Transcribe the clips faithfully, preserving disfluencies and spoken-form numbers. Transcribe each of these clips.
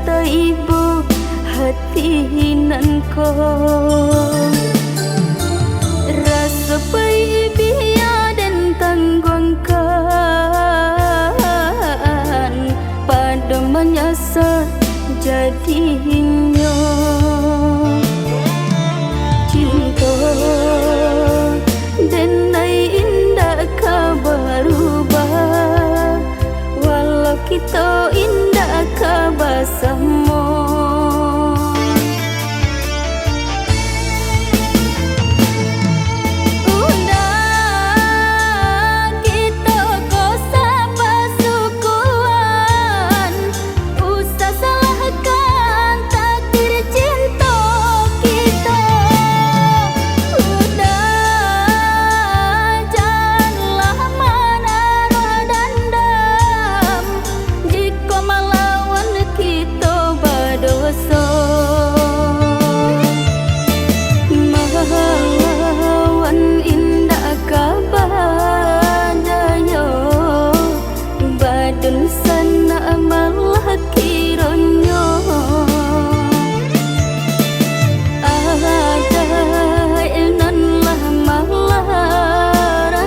Taibo hati nan ko, raso pai bia den tangguangkan, pado manyasa jadinyo. Cinto den lai indak ka barubah, walau kito indak ka basamo. Udah kito ko sapasukuan, usah salahkan takdir cinto kito. Udah, janlah manaruah dandam, jiko malawan kito badoso. Malawan indak ka badayo, badunsanak malah kironyo. Adaik nan lah malarannyo,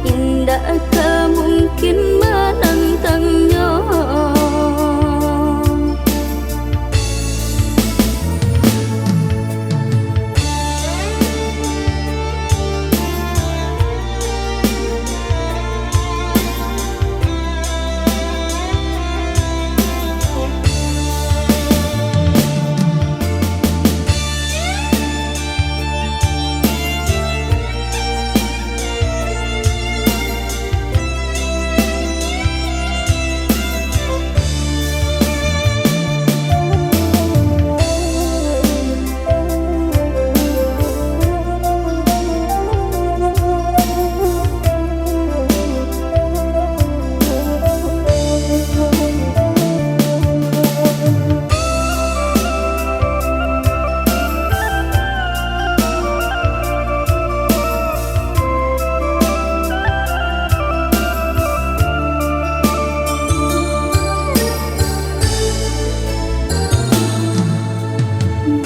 indak ka mungkin manantangnyo.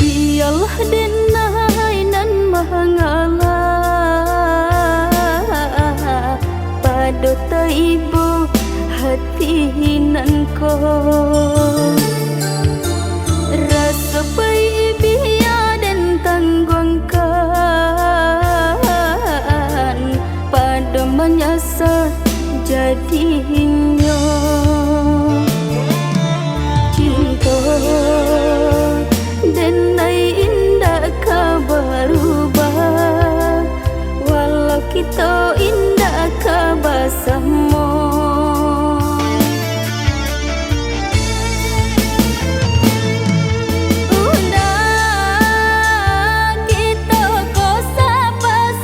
Bialah den lai nan mangalah, pado taibo hati nan ko. Raso pai bia den tangguangkan, pado manyasa jadinyo. Cinto den lai indak ka barubah, walau kito indak ka basamo. Udah kito ko sapasukuan,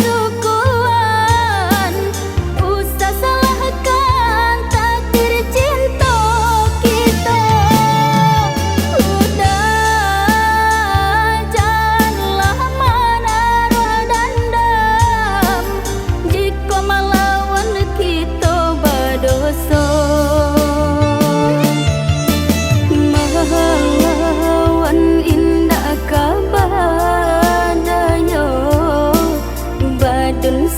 usah salahkan takdir cinto kito. Udah, janlah manaruah dandam, jiko malawan kito badoso. Malawan indak ka badayo, badun